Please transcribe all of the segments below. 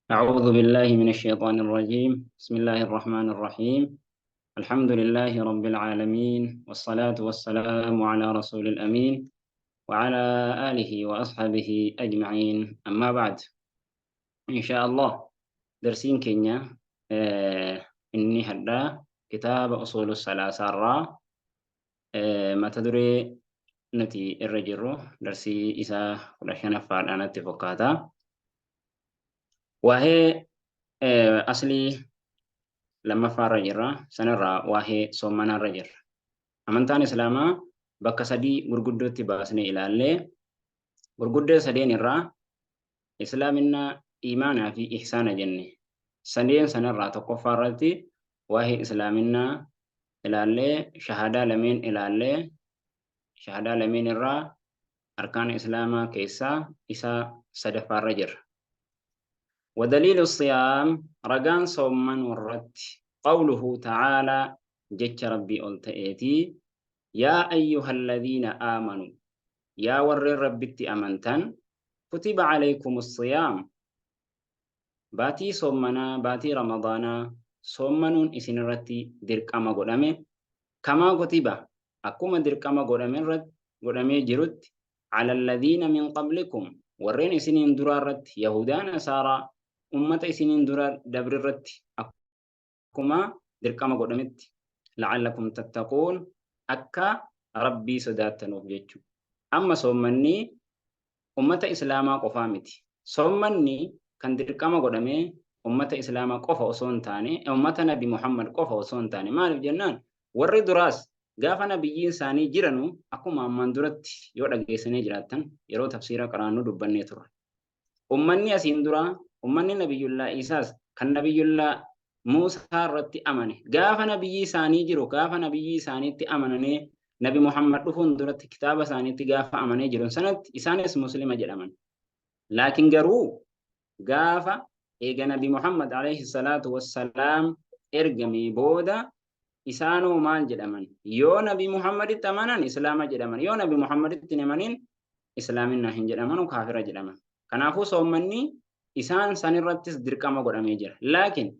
أعوذ بالله من الشيطان الرجيم. بسم الله الرحمن الرحيم. الحمد لله رب العالمين، والصلاة والسلام على رسول الأمين وعلى آله وأصحابه أجمعين. أما بعد، إن شاء الله درسين كينيا إني هدا كتاب أصول الثلاثة الرا ما تدري نتي الرجل درسي إسا كل فعل اتفقاتا وهي أصلي لما فار سنرى وهي صومنا الرجل. Amantaan Islaamaa bakka sadii gurguddootti baasnee ilaallee, gurguddoo sadeen irraa Islaaminaa, iimaanaa fi ihsaana jenne. Sadeen sanarraa tokkoffaa irratti waa'ee Islaaminaa ilaallee, shahadaa lameen ilaallee, shahadaa lameen irraa arkaana Islaamaa keessaa isa sadaffaarra jirra. ودليل الصيام رجان صومن ورت قوله تعالى جتش ربي ألتئتي يا أيها الذين آمنوا يا ور ربي أمنتن كتب عليكم الصيام باتي صومنا باتي رمضانا صومنون إسنرتي درقما قدامي كما كتب أكما درقما قدامي رد قدامي جرت على الذين من قبلكم ورين إسنين درارت يهودان نصارى أمة إسنين درار دبررت أكما درقما قدامت لعلكم تتقون أكا ربي صداتنوف جيتشو. أما صومني أمة إسلاما قفامتي صومني كان درقما قدامي أمة إسلاما قفا وصون تاني أمة نبي محمد قفا وصون تاني ما جنان وري دراس gaafa nabiyyiin isaanii jiranu akkuma ammaan duratti yoo dhageessanii jiraattan yeroo tafsiira qaraannu dubbannee turre. Ummanni asiin dura ummanni nabiyyullaa Isaas kan nabiyyullaa Muusaa irratti amane gaafa nabiyyi isaanii jiru gaafa nabiyyi isaaniitti amananii nabi Muhammad dhufuun duratti kitaaba isaaniitti gaafa amanee jiru sanatti isaanis muslima jedhaman. Laakiin garuu gaafa eega nabi Muhammad alayhi salaatu wassalaam ergamee booda isaanoo maal jedhaman? Yoo nabi Muhammaditti amanan Islaama jedhaman, yoo nabi Muhammaditti hin amanin Islaaminaa hin jedhamanu, kaafira jedhaman. Kanaafuu soommanni isaan sanirrattis dirqama godhamee jira. Laakiin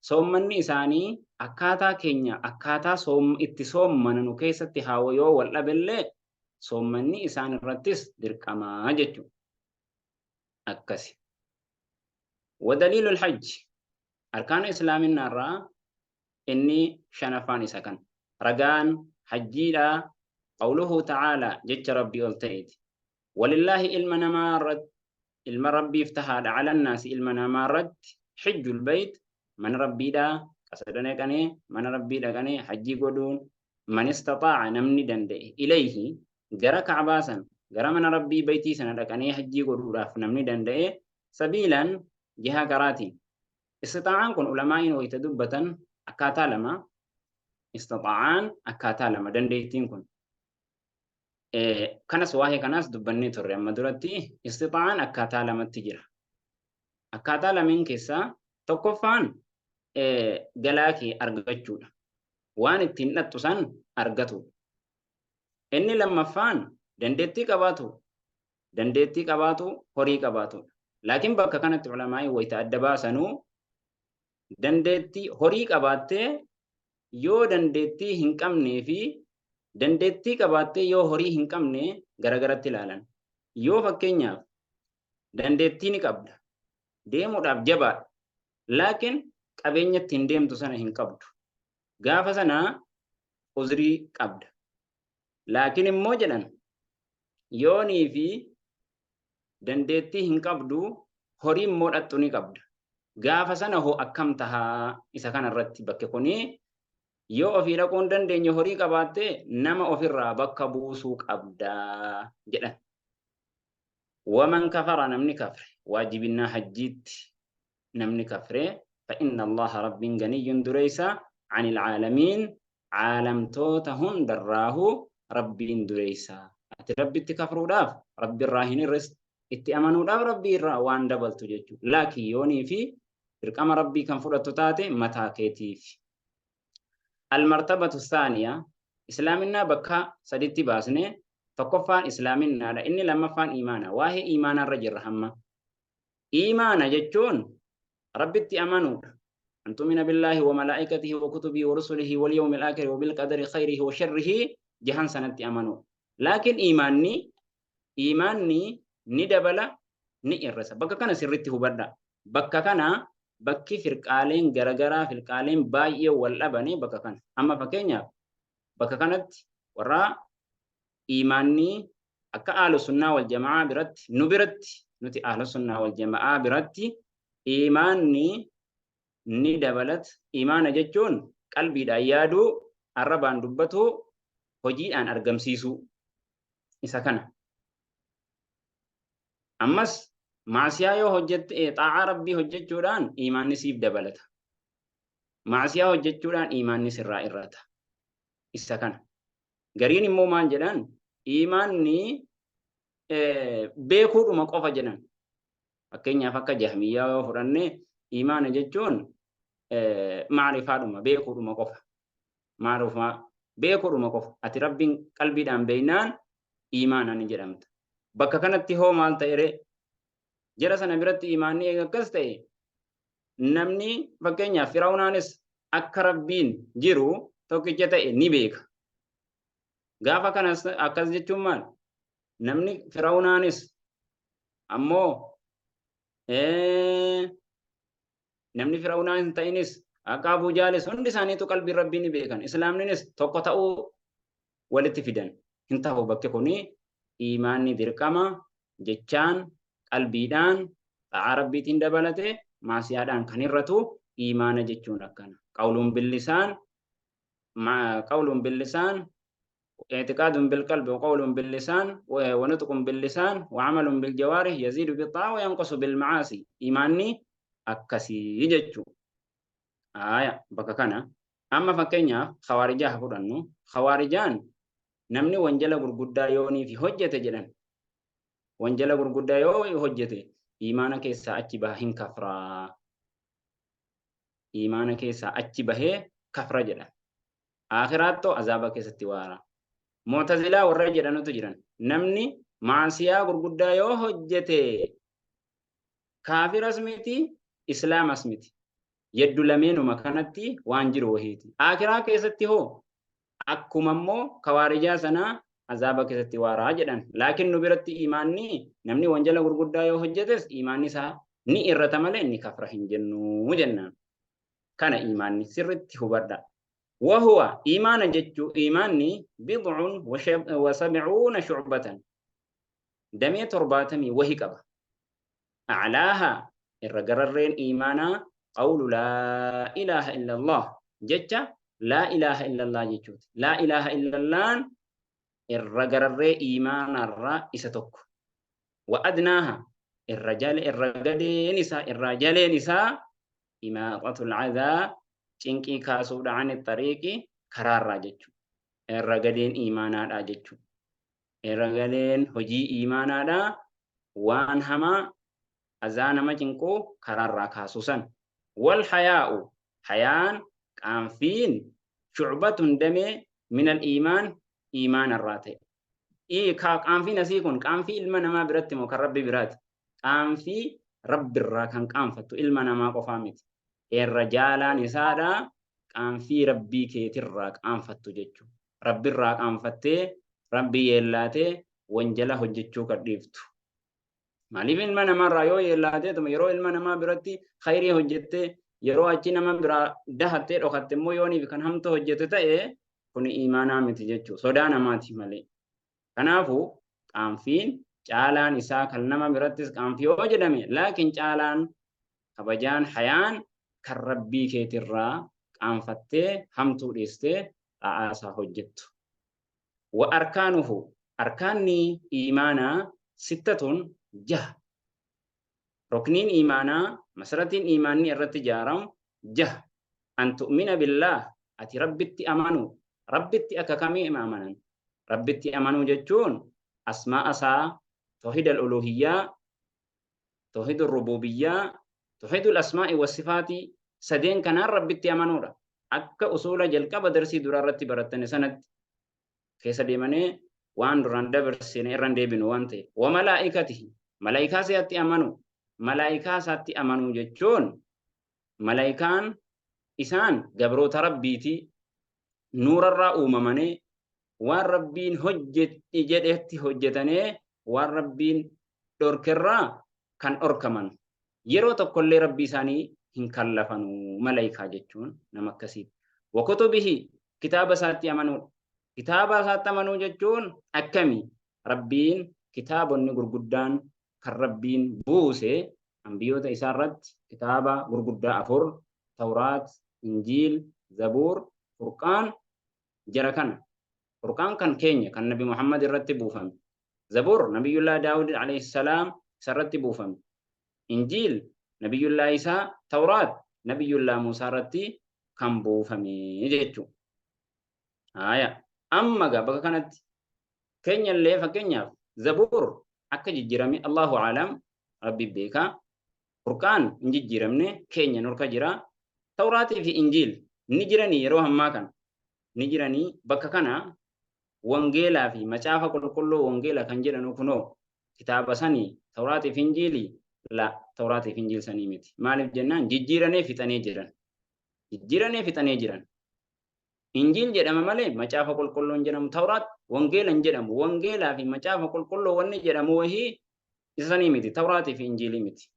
soommanni isaanii akkaataa keenya akkaataa itti soommananu keessatti haa yoo wal dhabellee soommanni isaan irrattis dirqamaa jechuudha. Akkasi. ودليل الحج أركان إسلامنا الرا إني شنفان سكن رجان حجيلا قوله تعالى جت ربي ألتئت ولله إلمنا ما رد إلما ربي افتحاد على الناس إلمنا ما رد حج البيت من ربي دا قصدنا كني من ربي دا كني حجي قدون من استطاع نمني دندئ إليه جرى كعباسا جرى من ربي بيتي سنة كني حجي قدون نمني دندئ سبيلا جهة كراتي استطاعان كن علماء ويتدبة akkaataa lama istaxaa'aan akkaataa lama dandeettiin kun kanas waa'ee kanaas dubbannee turre amma duratti istixaa'aan akkaataa lamatti jira. Akkaataa lameen keessaa tokkoffaan galaa kee argachuudha. Waan ittiin dhattu san argatudha. Inni lammaffaan dandeettii qabaatu dandeettii qabaatu horii qabaatudha. Laakiin bakka kanatti ulamaa'ii wayita adda baasanuu dandeettii horii qabaattee yoo dandeettii hin qabnee fi dandeettii qabaattee yoo horii hin qabne garagaratti ilaalan. Yoo fakkeenyaaf dandeettii ni qabda deemuudhaaf jabaadha laakiin qabeenya ittiin deemtu sana hin qabdu. Gaafa sana uzrii qabda. Laakiin immoo jedhan yoonii fi dandeettii hin qabdu horii immoo dhattu ni qabda. Gaafa sana hoo akkam tahaa isa kanarratti bakki kuni yoo ofii dhaquu hin dandeenye horii qabaattee nama ofirraa bakka buusuu qabdaa jedhan. Waman kafara namni kafre waajibinnaa hajjiitti namni kafre فإن الله رب غني دريسا عن العالمين عالم توتا هندراه رب دريسا أتي ربي تكفروا داف ربي الراهن الرست itti amanuudhaaf rabbii irraa waan dabaltu jechuudha. Laakiin yoonii fi dirqama rabbii kan fudhattu taate mataa keetiif. Almartabatu saaniyaa islaaminaa bakka saditti baasne tokkoffaan islaaminaadha inni lammaffaan iimaana. Waa'ee iimaanarra jirra hamma. Iimaana jechuun Rabbitti amanuudha. An tu'mina billaahi wa malaa'ikatihi wa kutubihi wa rusulihi wal yawmil aakhiri wa bil qadari khayrihi wa sharrihi jahan sanatti amanuudha. Laakiin iimaanni ni dabala, ni irrisa. Bakka kana sirritti hubadha. Bakka kana bakki firqaaleen garagaraa, firqaaleen baay'ee wal dhabanii bakka kana. Amma fakkeenyaaf bakka kanatti warra iimaanni akka ahlu sunnaa wal jama'aa biratti, nu biratti, nuti ahlu sunnaa wal jama'aa biratti iimaanni ni dabalat. Iimaana jechuun qalbiidhaan yaaduu, arrabaan dubbatuu, hojiidhaan argamsiisuu. Isa kana. Ammas maasiyaa yoo hojjette, xaa'aa Rabbii hojjechuudhaan iimaanni siif dabalata. Maasiyaa hojjechuudhaan iimaanni sirraa irrata. Isa kana. Gariin immoo maal jedhan? Iimaanni beekuudhuma qofa jedhan. Fakkeenyaaf akka Jahmiyyaa yoo fudhanne, iimaana jechuun maarifaadhuma, beekuudhuma qofa. Maarufaa beekuudhuma qofa. Ati Rabbiin qalbiidhaan beeknaan iimaana ni jedhamta. Bakka kanatti hoo maal ta'e ree? Jara sana biratti iimaanni eega akkas ta'e, namni fakkeenyaaf Fir'aawnaanis akka Rabbiin jiru tokkicha ta'e ni beeka. Gaafa kanas akkas jechuun maal? Namni Fir'aawnaanis ammoo namni Fir'aawnaa hin ta'inis, akka Abuu Jaalis, hundi isaaniitu qalbii Rabbii ni beekan. Islaamninis tokko ta'uu walitti fidan. Hin ta'u bakki kuni. Iimaanni dirqama jechaan, qalbiidhaan, xa'aa Rabbiitiin dabalate, maasiyaadhaan kan hir'atu iimaana jechuun akkana. Qawluun billisaan, qawluun billisaan, اعتقاد بالقلب وقول باللسان ونطق باللسان وعمل بالجوارح، يزيد بالطاعة وينقص بالمعاصي. إيماني akkasii jechuu. Aya, bakka kana amma fakkeenyaaf khawaarijaa haa fudhannu. Khawaarijaan namni wanjala gurguddaa yoonii fi hojjete jedhan, wanjala gurguddaa yoo hojjete iimaana keessaa achi baha, hin kafraa, iimaana keessaa achi bahee kafra jedhan. Aakhiraattoo azaaba keessatti waara. Mu'tazilaa warra jedhanutu jiran. Namni maasiyaa gurguddaa yoo hojjete kaafiras miti, islaamas miti. Yeddu lameenuma kanatti waan jiru wahiiti. Aakiraa keessatti hoo akkuma immoo kawaarijaa sanaa azaaba keessatti waaraa jedhan. Laakiin nu biratti iimaanni namni wanjala gurguddaa yoo hojjetes iimaanni isaa ni irrata malee inni kafra hin jennuu jennaan. Kana iimaanni sirritti hubadha. Wahuwa iimaana jechuu, iimaanni bid'un wa sab'uuna shu'batan, damee 70 wahi qaba. A'laaha, irra gararreen iimaanaa, qawlu laa ilaaha illallah, jecha laa ilaaha illallah jechuuti. Laa ilaaha illallaan irra gararree iimaanarraa isa tokko. Wa adnaaha, irra jale, irra gadeen isaa, irraa jaleen isaa, imaaqatul adaa, cinqii kaasuudha, ani xariiqi, karaarraa jechuudha. Irra gadeen iimaanaadha jechuudha. Irra gadeen hojii iimaanaadha waan hamaa azaa nama cinquu karaarraa kaasuu san. Wal hayaa'u, hayaan, qaanfiin, shucbatun, damee, minal iimaan, iimaanarraa ta'e. Qaanfiin asii kun qaanfii ilma namaa biratti moo kan Rabbi biraati? Qaanfii Rabbirraa kan qaanfattu, ilma namaa qofaa miti. Irra jaalaan isaadha qaanfii Rabbii keetirraa qaanfattu jechuudha. Rabbirraa qaanfattee, Rabbii yeellaatee wanjala hojjechuu kan dhiiftu. Maaliif ilma namaarraa yoo yeellaateetuma yeroo ilma namaa biratti khayrii hojjettee, yeroo achi nama biraa dahattee dhokatte immoo yooniif kan hamtu hojjete ta'e, kun iimaanaa miti jechuudha. Sodaa namaati malee. Kanaafuu qaanfiin caalaan isaa kan nama birattis qaanfii yoo jedhame, laakiin caalaan kabajaan hayaan kan Rabbii keetirraa qaanfattee hamtuu dhiistee xaa'aa isaa hojjettu. Wa arkaanuhu, arkaanni iimaanaa, sittatun, jaha. Rukniin iimaanaa, masaratiin iimaanni irratti ijaaramu jaha. An tu'mina billaah, ati Rabbitti amanuu. Rabbitti akka kamii amanan? Rabbitti amanuu jechuun asmaa'a isaa, tawhiid al-uluhiyyaa, tawhiid al-rububiyyaa, tawhiid al-asmaa'i wa sifaati, sadeen kanaan Rabbitti amanuudha. Akka usuula jalqaba darsii duraa irratti barattane sanatti keessa deemanii waan duraan dabarsine irra hin deebinu waan ta'eef. Wa malaa'ikatihi, malaa'ikaa isaatti amanuu. Malaa'ikaa isaatti amanuu jechuun Malaayikaan isaan gabroota Rabbiiti, nuurarraa uumamanii waan Rabbiin hojjetti jedhetti hojjetanii waan Rabbiin dhorkerraa kan dhorkaman. Yeroo tokkollee Rabbii isaanii hin kallafanu malaayikaa jechuun nama akkasiiti. Wa kutubihi, kitaaba isaatti amanuudha. Kitaaba isaatti amanuu jechuun akkami? Rabbiin kitaabonni gurguddaan kan Rabbiin buuse anbiyoota isaa irratti kitaaba gurguddaa afur, Tawraat, Injiil, Zabuur, Furqaan, jara kana. Furqaan kan keenya kan Nabi Muhammad irratti buufame. Zabuur Nabiyyullaa Daawud alayhi salaam isarratti buufame. Injiil Nabiyyullaa Isaa, Tawraat Nabiyyullaa Muusaa irratti kan buufame jechuudha. Haaya. Amma gaa bakka kanatti keenya illee fakkeenyaaf Zabuur akka jijjiirame Allahu aalam, Rabbi beekaa. Furqaan hin jijjiiramne, keenya nurka jira. Tawraatii fi Injiil ni jiranii, yeroo ammaa kana ni jiranii. Bakka kana wangeelaa fi macaafa qulqulluu wangeela kan jedhanu kunoo kitaaba sanii Tawraatii fi Injiilii la Tawraatii fi Injiil sanii miti. Maaliif jennaan jijjiiranii fixanii jiran. Jijjiiranii fixanii jiran. Injiil jedhama malee macaafa qulqulluu hin jedhamu. Tawraat wangeela hin jedhamu. Wangeelaa fi macaafa qulqulluu wanni jedhamu wahii isa sanii miti. Tawraatii fi Injiilii miti.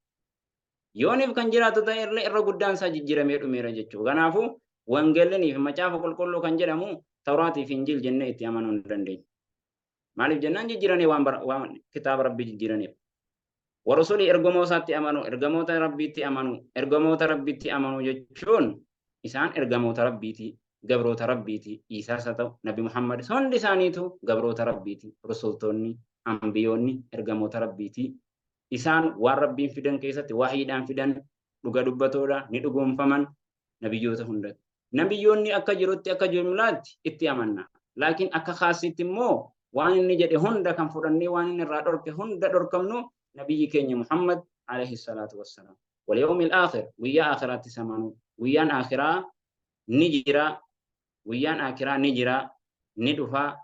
Yooniif kan jiraatu ta'e illee irra guddaan isaa jijjiiramee dhumeera jechuudha. Kanaafuu wangeellinii fi macaafa qulqulluu kan jedhamu Tawraatii fi Injiil jennee itti amanuu hin dandeenyu. Maaliif jennaan jijjiiranii waan kitaaba Rabbii jijjiiraniif. Warusulii ergamoo isaatti amanuu, ergamoota Rabbiitti amanuu, ergamoota Rabbiitti amanuu jechuun isaan ergamoota Rabbiiti, gabroota Rabbiiti, Iisaas haa ta'u, Nabi Muhammad hundi isaaniitu gabroota Rabbiiti, rusultoonni, ambiyoonni ergamoota Rabbiiti. Isaan waan Rabbiin fidan keessatti wahyiidhaan fidan dhuga dubbatoodha, ni dhugoomfaman nabiyyoota hundatti. Nabiyyoonni akka jirutti akka jumlaatti itti amanna. Laakiin akka khaasiitti immoo waan inni jedhe hunda kan fudhannee waan inni irraa dhorke hunda dhorkamnu nabiyyi keenya Muhammad alayhi salaatu wassalaam. Wal yawmil aakhir, guyyaa aakhiraatti amanuu. Guyyaan aakhiraa ni jira. Guyyaan aakhiraa ni jira. Ni dhufa.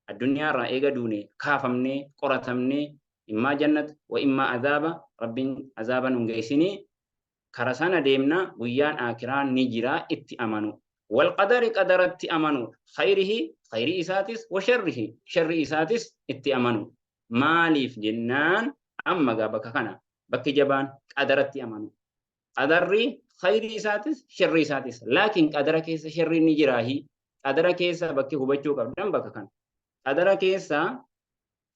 Addunyaa irraa eega duune kaafamnee qoratamnee immaa jannat wa immaa azaaba, Rabbiin azaaba nun geessinii kara sana deemna, guyyaan aakiraa ni jira itti amanu. Wal qadari, qadaratti amanu, khayrihi, khayrii isaatis, wa sharrihi, sharri isaatis itti amanu. Maaliif jennaan amma gaa bakka kana bakki jabaan qadaratti amanu. Qadarri khayrii isaatis sharri isaatis. Laakiin qadara keessa sharri ni jiraahi. Qadara keessa bakki hubachuu qabdan bakka kana. Qadara keessa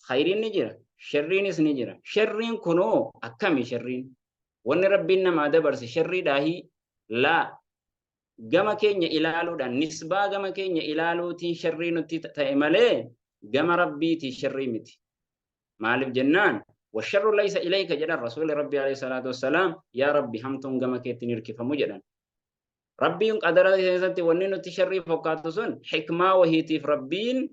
khayriin ni jira, sharriinis ni jira. Sharriin kunoo akkami sharriin? Wanni Rabbiin namaa dabarse sharriidhaahi? Laa. Gama keenya ilaaluudhaan, nisbaa gama keenya ilaaluutiin sharrii nutti ta'e malee gama Rabbiitii sharrii miti. Maaliif jennaan washarru laysa ilayka jedhan Rasuulli Rabbii alayhi salaatu wassalaam, yaa Rabbi hamtuun gama keetti hin hirkifamu jedhan. Rabbiin qadara keessatti wanni nutti sharrii fokkaatu sun hikmaa wahiitiif Rabbiin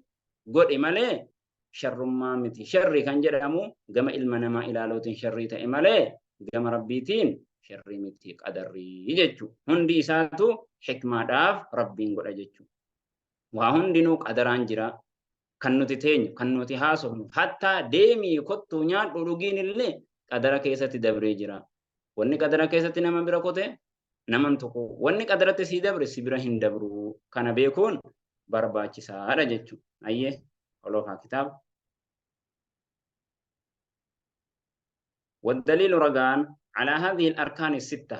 godhe malee sharrummaa miti. Sharri kan jedhamu gama ilma namaa ilaaluutiin sharrii ta'e malee gama Rabbiitiin sharrii miti qadarrii jechuudha. Hundi isaatu hikmaadhaaf Rabbiin godha jechuudha. Waa hundinuu qadaraan jira. Kan nuti teenyu, kan nuti haasofnu, hattaa deemii kottuu nyaadhu dhugiin illee qadara keessatti dabree jira. Wanni qadara keessatti nama bira kote naman tuqu. Wanni qadaratti sii dabre si bira hin dabru. Kana beekuun barbaachisaadha jechuudha. Ayyee olofaa kitaaba. والدليل رجان على هذه الأركان الستة،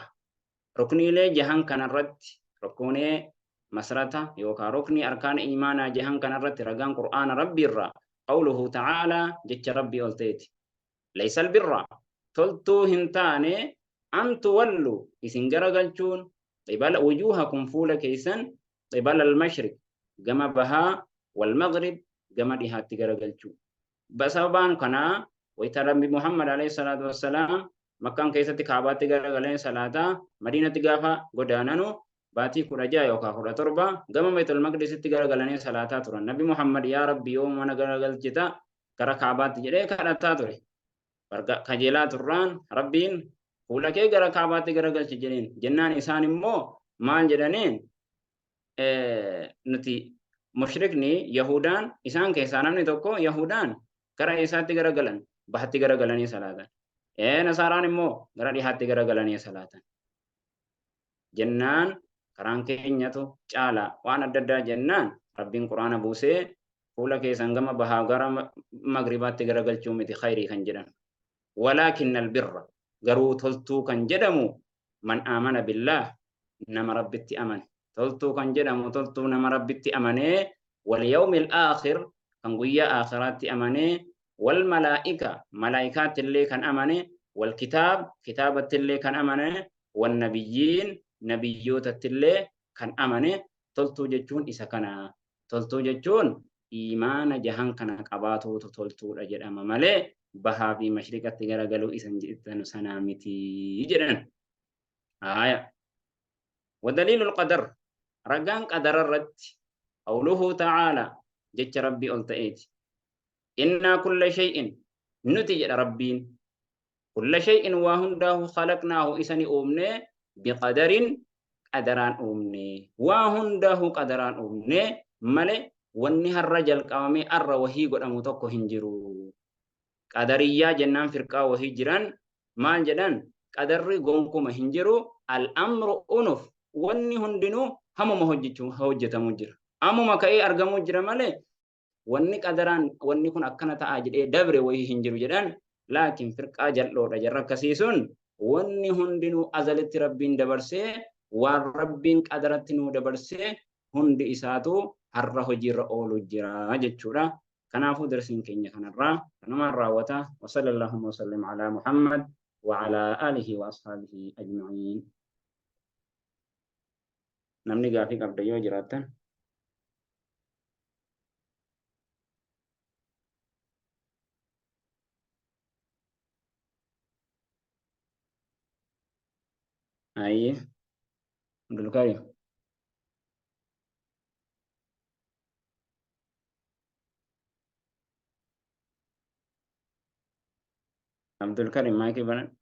ركني جهان كان الرد ركوني مسرته يوكا ركني أركان إيمانا جهان كان الرد رجان قرآن ربي الرا قوله تعالى جت ربي قلتيت ليس البر تلتو هنتاني أن تولوا إسن جرجلتون قبل وجوهكم فول كيسن قبل المشرق جما بها والمغرب جما ديها تجرجلتون بسببان كنا ويتربي محمد عليه الصلاة والسلام مكان كيستي كعباتي غرغلين صلاة مدينة غافا غدانانو باتي كرجا يوكا كرا تربا غما بيت المقدس تغرغلين صلاة ترى النبي محمد يا ربي يوم انا غرغل جتا كرا كعبات جري كرتا تري برغا خجيلا تران ربين فولكي غرا كعباتي غرغل جرين جنان انسان مو مان جدنين نتي مشركني يهودان إسان كيسانمني tokko يهودان gara eessaatti garagalan? Bahatti garagalanii salaatan. Nasaaraan immoo gara dhihaatti garagalanii salaatan. Jennaan karaan keenyatu caala waan adda addaa jennaan Rabbiin Qur'aana buusee fuula keessan gama bahaa gara magribaatti garagalchuu miti khayrii kan jedhan. Walaakinna albirra garuu toltuu kan jedhamu man aamana billaah nama Rabbitti amane. Toltuu kan jedhamu toltuu nama Rabbitti amanee wal yawmil aakhir kan guyyaa aakhiraatti amanee wal malaa'ika malaa'ikaatti illee kan amane wal kitaab kitaabatti illee kan amane wal nabiyyiin nabiyyootatti illee kan amane toltuu jechuun isa kana. Toltuu jechuun iimaana jahan kana qabaatuutu toltuudha jedhama malee bahaa fi mashriqatti garagaluu isan jettan sanaa miti jedhan. Aaya. Wadaliilul qadar ragaan qadara irratti qawluhu ta'aala jecha Rabbii ol ta'eeti. Innaa kulla shay'in nuti jedha Rabbiin kulla shay'in waa hundaahu khalaqnaahu isa ni uumne biqadarin qadaraan uumne waa hundaahu qadaraan uumne malee wanni har'a jalqabamee har'a wahii godhamu tokko hin jiru. Qadariyyaa jennaan firqaa wahii jiran maal jedhan qadarri gonkuma hin jiru al-amru unuf wanni hundinuu hamuma hojjetamu jira. Amuma ka'ee argamuu jira malee wanni qadaraan wanni kun akkana ta'aa jedhee dabre wahii hin jiru jedhan laakiin firqaa jal'oodha jarra akkasii sun wanni hundinuu azalitti Rabbiin dabarsee waan Rabbiin qadaratti nuu dabarsee hundi isaatu har'a hojiirra oolu jira jechuudha. Kanaafuu darsiin keenya kanarraa kanumaan raawwata. Wa sallallahu wa sallim ala Muhammad wa ala alihi wa ashaabihi ajma'iin. Namni gaafii qabda yoo jiraattan. Ayyee. Abdulkarim. Abdulkarim maayikii banadhu.